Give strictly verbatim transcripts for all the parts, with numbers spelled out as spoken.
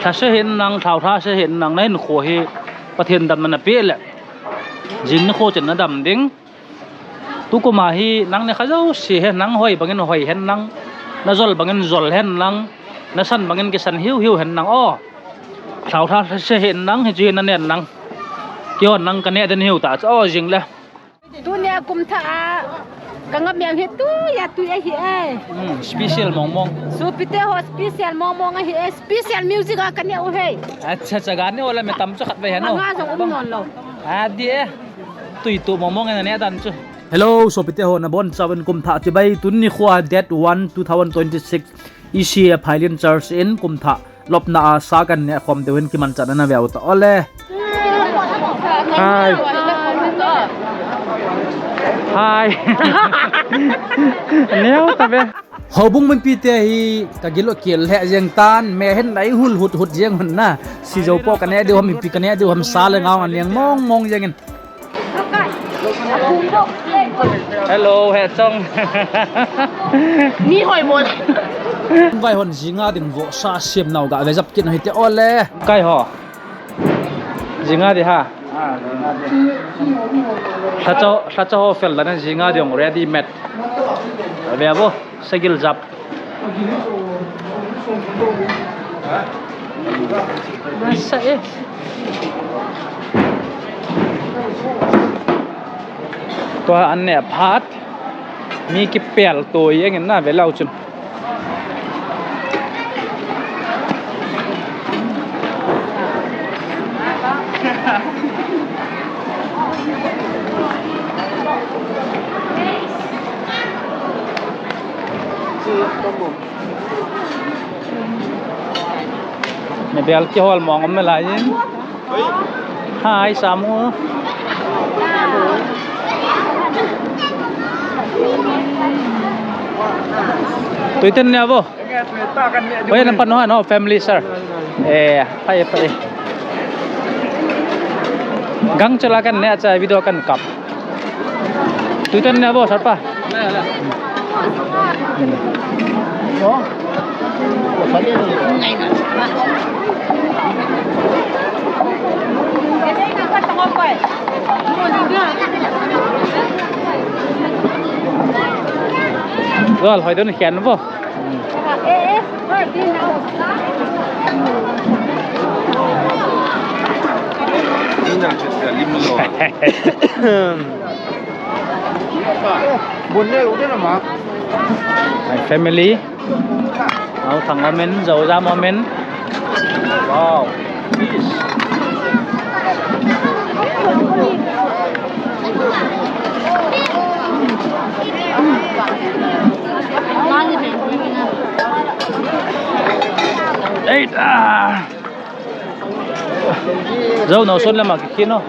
Thase hin nang, thao thase hin nang, na hinkho hi Pathen damna napeh le jing nikho chan nadam ding. Tukum a hi nang ni kha jouse hi nang hoi bangin hoi hen nang, najol bangin jol hen nang, nasan bangin kisan hiu hiu hen nang o. Thao thase hin nang, hiche hi nanen nang. Keiho nang kaneh den hiu ta cha o jing le. Tunia kum thah a kangam jeng hi tui a tui ahi e. Hmm, special mong mong. Sopite ho special mong mong ahi e. Special music a kaneh u hi. Acha, acha, ganeh u le mi tam chu khatvei hen o. Anga jong um non lou. Adi e. Tui tu mong mong e naneh dan chu. Hello, sopite ho nabonchauvin kum thah chibai. Tuni nikho a date one, two thousand twenty-six. Ishi a Phailin Church in kum thah lopna a sa kaneh khom diu hin kimanchah na naveu ta ole. Hi. Hi. Neo ta be. Houbung mipite hi kagil u kel lheh jeng tan, me hin nai hul hut hut jeng hon na. Sijou po kaneh diu ham, ipi kaneh diu ham, sa le ngao aneng mong mong jeng in. Hello, he chong. Ni hoi mo le. Vai hon jinga ding vohsa sem nau ga ve jap kit hite ole. Kai ho. Jinga di ha. Sacha, sacha ho fel la na jinga di ong ready made. Ve abo. Sagil jap. Sa e. Tua an neh phat. Mi kipel to jeng in na ve leu chun. Mebel kihol mong um nalai in. Hi, Samu. Tuiten ne abo. Hoi, na pan ho, no, family, sir. Eh, pai, pai. Gang chala kan ne cha video kan kap. Tuiten ne abo, sir pa. Rồi, hỏi đơn khiển vô. My family. Ao thang amen, jao jam amen. Wow. Fish. Eight. Ah. Jao nau son le ma ki kino.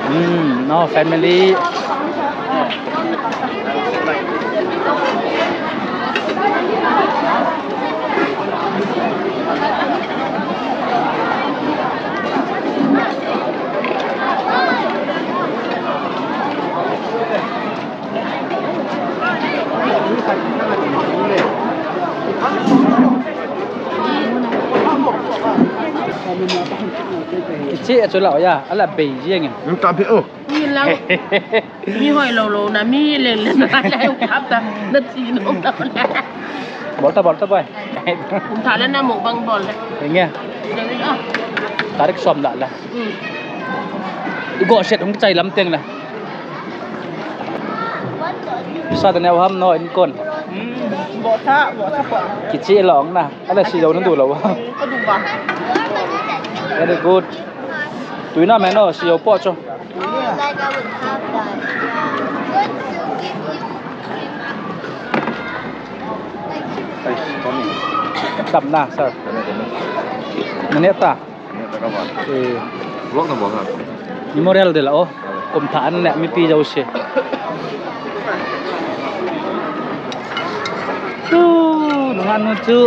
Hmm, no family. Kicheh chu la ya, ala bei jeng in. Tam phe o. Mi lang. Mi hoi lou lou na, mi leng leng na, lai u kap ta, na thi nom ta na. Bol ta, bol ta, boy. Kum tha le na mukbang bol le. Enge. Tarik som la la. Hmm. I go set hung chai lam teng la. Sa ta neo ham no in kon. Hmm. Bo tha, bo tha ko. Kicheh long na. Ala si lo na du lo. Ko du ba. Very good. Tuina me no, si lo po cho. Tam na, sir. Nane ta. Eh. Vlog na bol na. Memorial de la o. Kum tha an ne mipi jouse. Tu, nungan nu chu.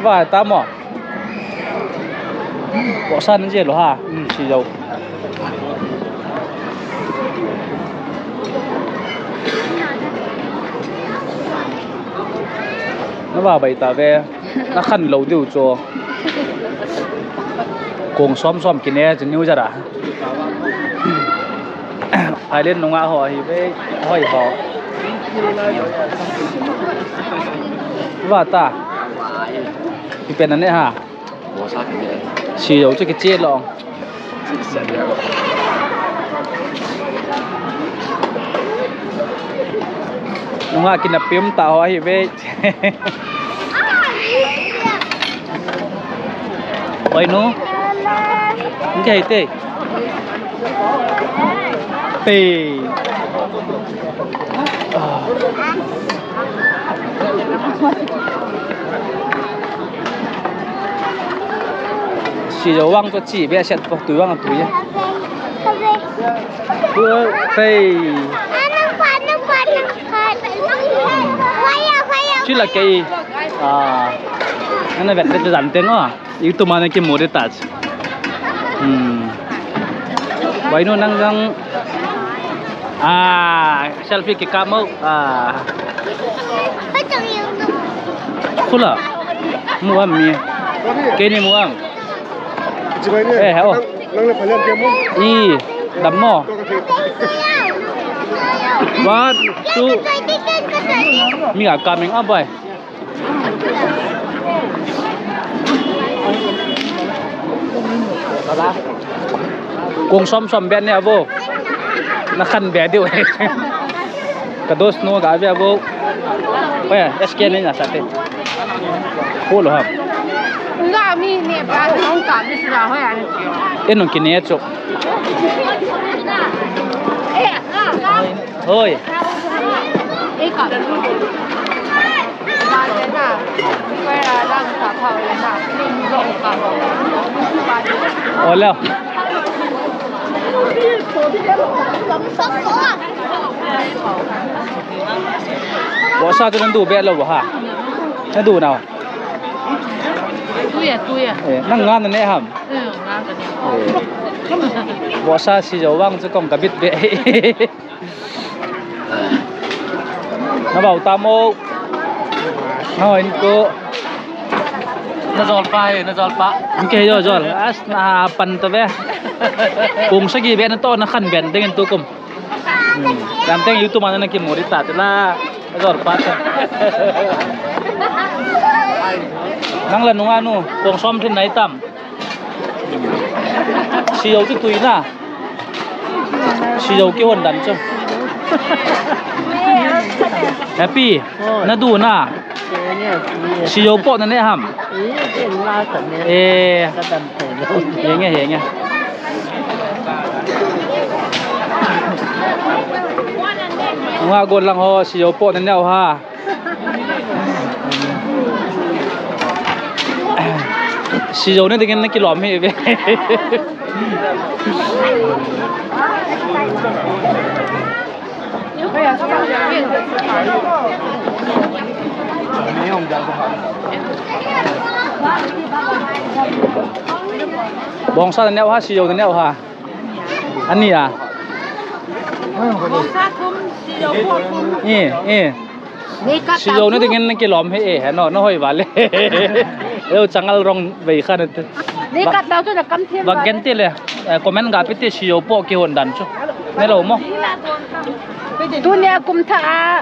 Vai ta mo. Bo san je lo ha. Hmm, si jo. Na va bai ta ve. Na khan lo diu chu. Kong som som kine chu niu jara. Phailen nunga ho hi ve. Hoi ho. Va ta. Ipi pen ane ha. Sijou chu kiche lo. Nunga kinapim ta ho ahi ve. Oi nu. Nge te. Pe. Sijou vang chu chi behseh po, tui vang tui. Tui, tei. Chi la kei. Ah. Ana vet vet jan teng o. Itu mana ki mori touch. Hmm. Wai nu nang jang. Ah, selfie ki kamo. Ah. Khula. Muam mi. Kei ni muam. Eh, oh. I, dam mo. One, two. Mi a coming up, boy. Kong som som bet ne abo. Na khan be diu. Ka dos no ga be abo. Oya, S K ne na sa te. Ko lo ha. Nga mi ne ba hong ka mi sila ho ya. E no kine cho. Hoi. Oleo. Bosa tu nandu be lo ha. Nandu nao. Tuya, tuya. Eh, nang ngan ne ham. Bosa sijou vang chu kong ka bit be. Na bau ta mo. Na hoi ko. Na jol pa he, na jol pa. Ke jol jol. As na pan to be. Kong sagi be na to na khan ben ding tu kum. Hmm. Lam teng YouTube mana na ki mori ta te la. Na jol pa ta. Nang la nunga nu, kong som thin nai tam. Sijou chu tui na. Sijou ki hon dan chu. Happy. Na du na. Sijou po na ne ham. Eh. Henge, henge. Nga go lang ho, sijou po na ne ha. Sijou ne dingin na kilom hi ve. Bongsa na neo ha, sijou na neo ha. Ani a. Bongsa thum, sijou po thum. Eh, eh. Sijou ne dingin kilom hi e, no, no hoi vale. Eu changal rong vei kha ne te. Ni ka tau tu na kam thim. Bak gen ti le, eh, comment ga pi ti sijou po ki hon dan chu. Ne lo mo. Tunia kum tha a,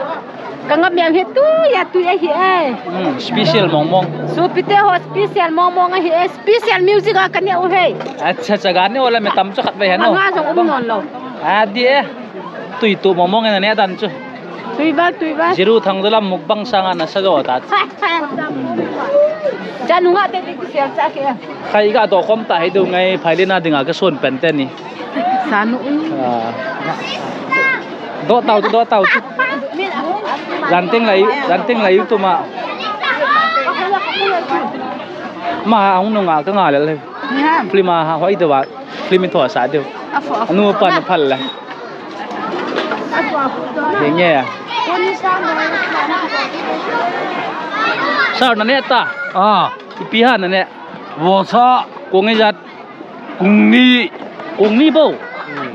ka ngam yang hi tuya, tuya hi e. Hmm, special mong mong. Sopi te ho special mong mong ahi e, special music a ka ne u he. Acha, acha, ga ne u la me tam chu khat vei ha no. Nga jong um non lo. A di e. Tui tu mong mong na ne dan chu. Tui val, tui val. Jiru thang dalam mukbang sanga na sa jo ta. Cha nunga te ti sial cha ke. Khai ga do khom ta he do ngai phai le na dinga ka son pen te ni. Sa nu. Ah. Do tau tu, do tau tu. Jan teng lai, jan teng lai tu ma. Ma ang nunga ka nga le le. Ni ha. Film a ha hoi do wa. Film in tho sa do. A fo, a fo. Anu pa na phal la. Henge. Sir, na ne ta? Ah. Ipi ha na ne? Vosa. Kong ijat. Kong ni. Kong ni bou. Hmm.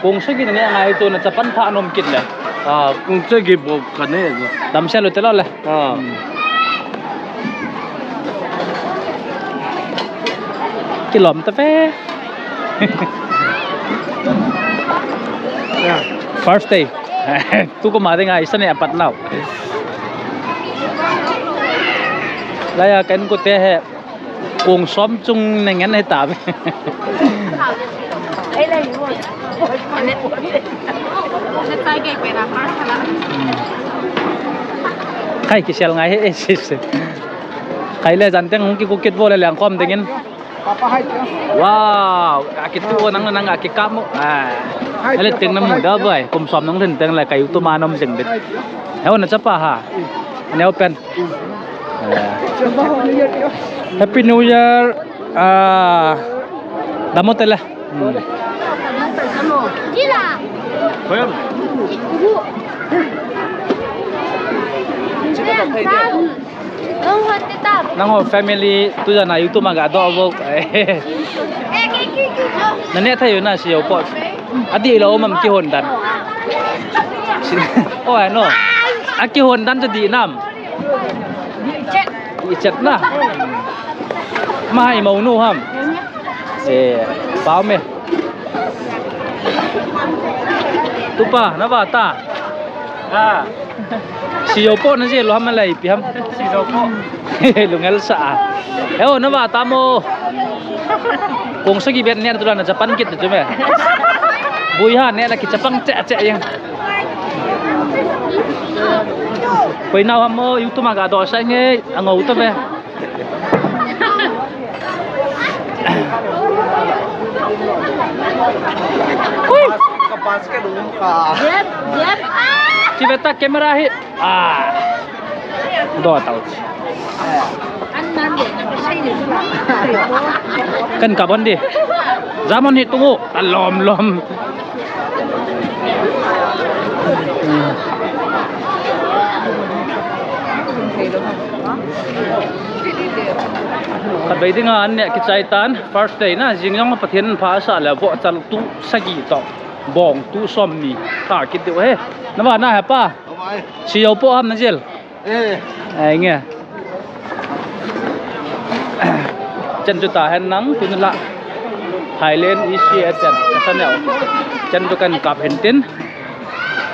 Kong sagi na neh ngai chu na chapang tha nom kit le. Ah, kong sagi bou ka neh chu. Damsel u te lou le. Ah. Hmm. Kilom ta ve. Yeah. First day. Tukum a ding a, isa neh a pat nau. Laiya ka inkote hi. Kong som chung neh ngen hita ve. Khai kisel ngai hi, eh, sis. Khai le jan teng hung kikukit vo le leng khom dingin. Wow, akitu nang nang akikap mo. Ah. Hai, ale teng na mu da bai. Kum som nang teng teng le kai tu ma nom jeng bit. Heu na chapa ha. Neo pen. Eh. Happy New Year. Ah. Damo tele. Hmm. Nangho family tu jana YouTube ma ga do vo. Na neh thei u na si yo po. Adih lou mam kihon dan. Oh, I know. Akihon dan chu dih nam. Dih chet na. Ma hai mo nu ham. Eh, pau me. Tupa, na va ta. Ha. Si yo po na je lo ham lai pi ham. Si yo po. Lungel sa a. Eo, na va ta mo. Kong sagi bet neh tu la na chapang kit tu me. Bui ha neh la kichapang che che yang. Koi nau ham mo YouTube ma ga do sa nge, angou ta ve. Hui. Ka basket um ka. Yep, yep. Ki beta camera hi. Ah. Do tau. Kan ka bon di. Zaman hi tungu. Alom lom. Khatvei dinga an neh kichai tan, first day na, jing jong Pathen pha sa le vohchal tu sagi toh, bong tu som ni, ta kit diu he. Na va na he pa? Si yo po ham na jel? Eh. Ai nge. Chan chu ta hen nang, tun la. Thailand, E C A chan, ka sa neo. Chan chu kan kap hen tin.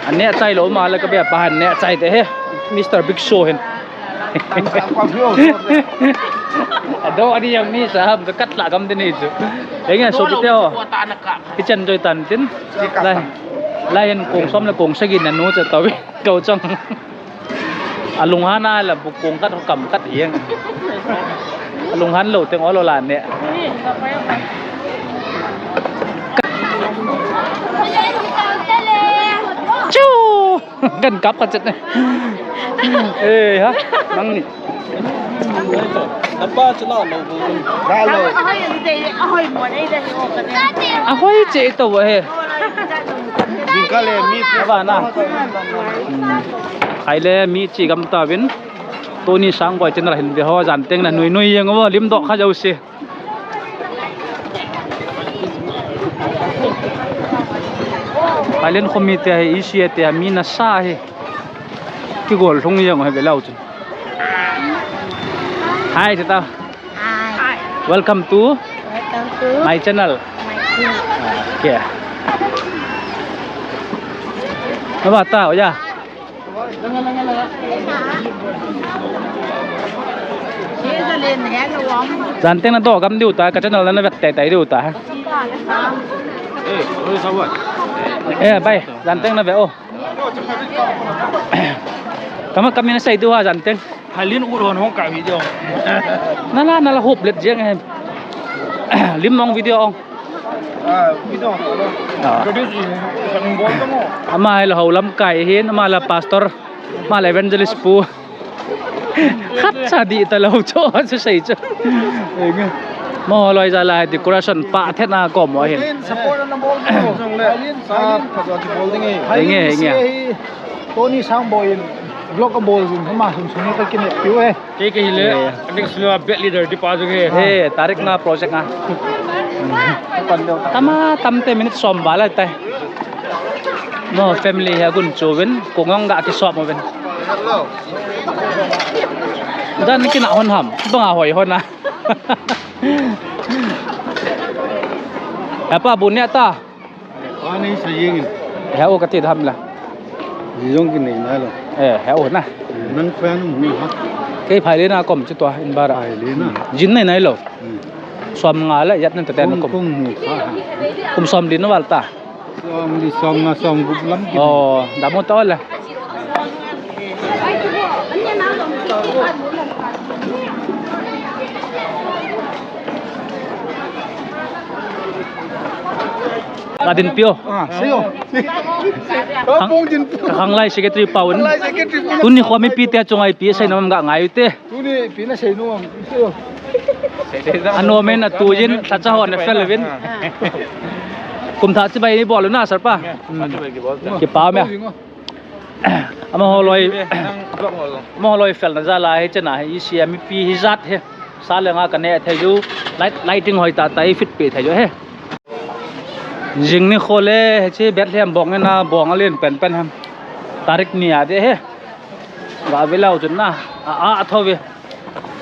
An neh chai lou ma le ka be pa han neh chai te he. Mister Big Show hen. Ado ani yang ni sa ham ka kat la gam de ni chu. Ai nge so bi te ho. Ki chan chu tan tin. Lai. Lai hen kong som le kong sagi na nu cha tau. Kau chang. Alung han a la bu kong kat kam kat hiang. Alung han lou teng olo la ne. Chu! Kan kap ka chet ne. Eh, ha? Nang ni. Napa chu la lo. La lo. Ahoi che to he. Jingkah le mi. Ba na. Ai le mi chi gam ta vin. Tony Sangboi channel hin ve ho, jan teng na nui nui jeng o, lim doh kha jouse. Pailen khomi te hi, isi te mi nasa hi. Kigol lhung jeng o hi ve leu chun. Hi, tita. Hi. Welcome to Welcome to my channel. My channel. Okay. Ba ta, oya. Jan teng na doh gam diu ta, ka channel na vet tei tei diu ta. Eh, bye. Jan teng na ve o. Kama kami na sei diu ha jan teng. Halin u hon hong ka video. Na la, na la hop let jeng he. Lim mong video ong. Ah, video. Ah. Produce in, kan bol ka mo. Ama hi la ho lamkai hin, ama la pastor, ama la evangelist pu. Khat sa di ta lo cho, sa sei cho. Mo loi ja la decoration pa thet na ko mo hin. Support na bol ko. Jong le. Sa pha jo ki bol ding e. Ding e, ding e. Tony Sangboi in vlog a bol jing, ama sum sum ka kine piu e. Kei, kei hi le, eh, next year bad leader di pa jong e. Eh, tarik na project a. Tama tamte minute som val ahitai. No family hi agun chu uvin, kong jong ga kisop uvin. Dan kina hon ham, banga hoi hon a. Hepa bu neh ta. Ani sa jing. He u kati tham la. Jong kinei nai lou. Eh, he u na. Nang pha nu ha. Kei phai le na kom chu tua in bara. Phai le na. Jin nei nai lou. Hmm. Som nga le jat nan ta ten kom. Kong mu kha ha. Kum som li na val ta. Som li som nga som gup lam ki. Oh, da mo to la. Ka din pio. Ah, sio. Ka pung din pio. Ka khang lai secretary pau in. Khang lai secretary pau. Tuni kho mipi te chunga ipi sei nom ga ngai u te. Tuni ipi na sei nom. Sio. Ano men atu jin, lhacha hon fel uvin. Kum thah chibai bol u na, sir pa. Kipa me. Amaho loi, amaho loi felna jal a hi chena hi, isi a mipi hi jat hi. Sa le nga ka neh thei u, light, lighting hoi tah tah hi fit pe thei u hi. Jing nikho le, hiche Bethlehem bong ina bong alen pen pen ham. Tarik ni a de hi. Ga ve leu chun na, a, a, a tho ve.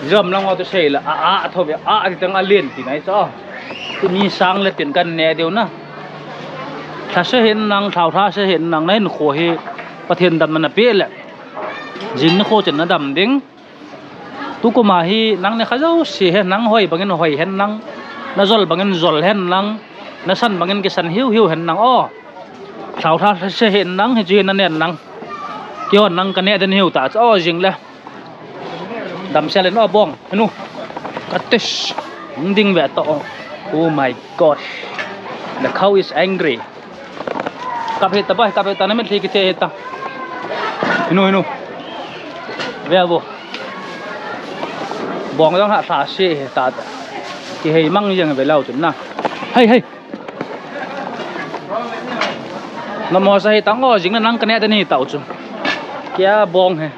Jom lang o to sei la, a, a, a tho ve, a, a ti teng alen ti nai cha. Tuni sang le tin kan neh diu na. Lha se hin nang, thao tha se hin nang, na hinkho hi Pathen damna na pe le. Jing nikho chen na dam ding. Tukum a hi nang ne kha jouse hi, nang hoi bangin hoi hen nang, na jol bangin jol hen nang, na san bangin kisan hiu hiu hen nang o. Thao tha se hin nang, hiche na nen nang. Kihon nang ka neh den hiu ta cha o jing le. Damsel in o bong, anu. Katis. Hung ding ve to. Oh my God. The cow is angry. Kap hita bai, kap hita na mitlhi kithe hita. Anu, anu. Ve vo. Bong jong ha tha se hita. Kihei mang jeng ve leu chun na. Hei, hei. Na mo sa hi tang o, jing na nang ka neh den hi tau chu. Kia bong he.